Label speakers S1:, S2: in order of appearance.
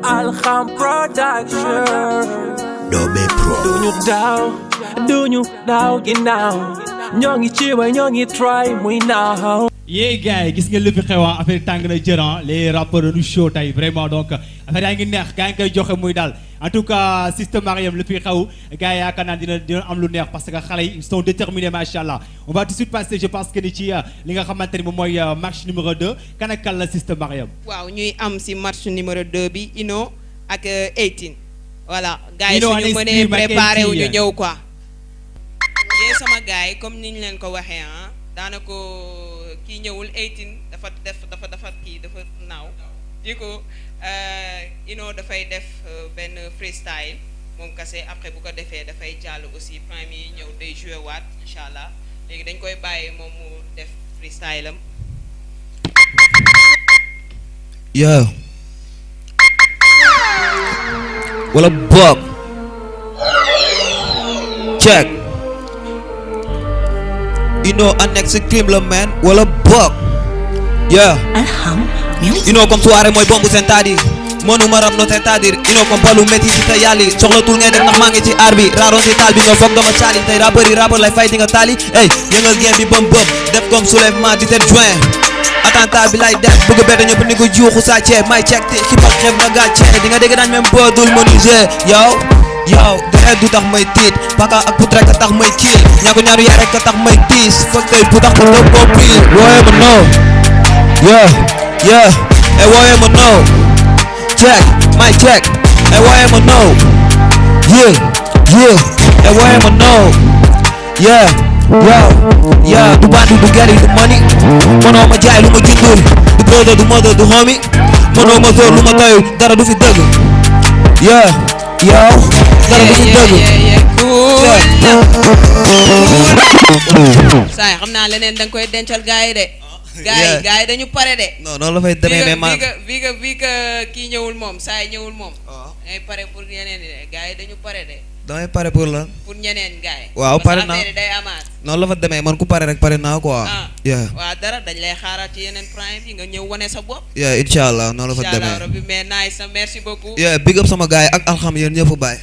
S1: Alham Production.
S2: Dobe Pro.
S1: Do you daw ginnaaw ñoo ngi ci way ñoo ngi try muy naaw.
S3: Yeah gars yi gis ngeen lu fi xew affaire tàng na jëran les rappeurs du show tey vraiment donc affaire yaa ngi neex gaa ngi koy joxe muy daal en tout cas Sister Mariam lu fi xew gars yi yaakaar naa dina am lu neex parce que xale yi ils sont déterminés machallah. On va tout de suite passer je pense que ni ci li nga xamante ni moom mooy match numéro 2 kan ak kan la Sister Mariam.
S4: waaw ñuy am si match numéro 2 bi Ino ak 18 voilà gars yi suñu mënee préparé wu ñu ñëw quoi. yee sama gars yi comme niñ leen ko waxee daanaka kii ñëwul 18 dafa kii dafa naaw di ko Ino dafay def benn freestyle moom kase après bu ko defee dafay jàll aussi prime yi ñëw day joué waat incha allah léegi dañ koy bàyyi moom mu def freestyle am.
S2: Yo. Wala Bob. Check. Annex crime la man wala Bob. Yeah.
S5: Alham.
S2: Comme soirée mooy bombu seen taadi. Monu maram no c'est-à-dire comme balu métti si te yàlli soxlatul ngay def ndax maa ngi ci aar bi raaroon si taal bi nga foog dama caali tey rappeur lay fay di nga taali ey yëngal game bi bëm def comme soulèvement 17 juin attentat bi lay def bëgg bett ñëpp ni ko juuxu sa ceeb may check ti xibaar xeeb na gàcce di nga dégg daañ même boo dul menuisier yow deret du tax may tiit baka ak put rek a tax may kiil ñaaku ñaaru yaay rek a tax may tiis foog tey bu tax ko dëpp ko pii wooye ma no yeah wooye ma no check my check wooye ma no yeah wooye ma no yeah du bandi du gari du money mënoo ma jaay lu ma jundul du brother du mother du homie mënoo ma sóor lu ma doyul dara du fi dëgg yow dara du fi dëgg
S4: saay xam naa leneen danga koy dencal gars yi de gars yi dañu pare de
S2: non noonu la fay demee mais
S4: vi que kii ñëwul moom saay ñëwul moom dangay pare pour ñeneen de gars yi dañu pare de
S2: damay pare pour lan
S4: pour ñeneen gars yi
S2: waaw pare naa
S4: day amaat
S2: noonu la fa demee man ku pare rek pare naa quoi
S4: waaw dara dañ lay xaaraat ci yeneen prime yi nga ñëw wane sa bopp
S2: incha allah noonu la fa demee
S4: incha allah rabbi mais nice na merci beaucoup
S2: big up sama gars yi ak alxam yéen ñëpp bàyyi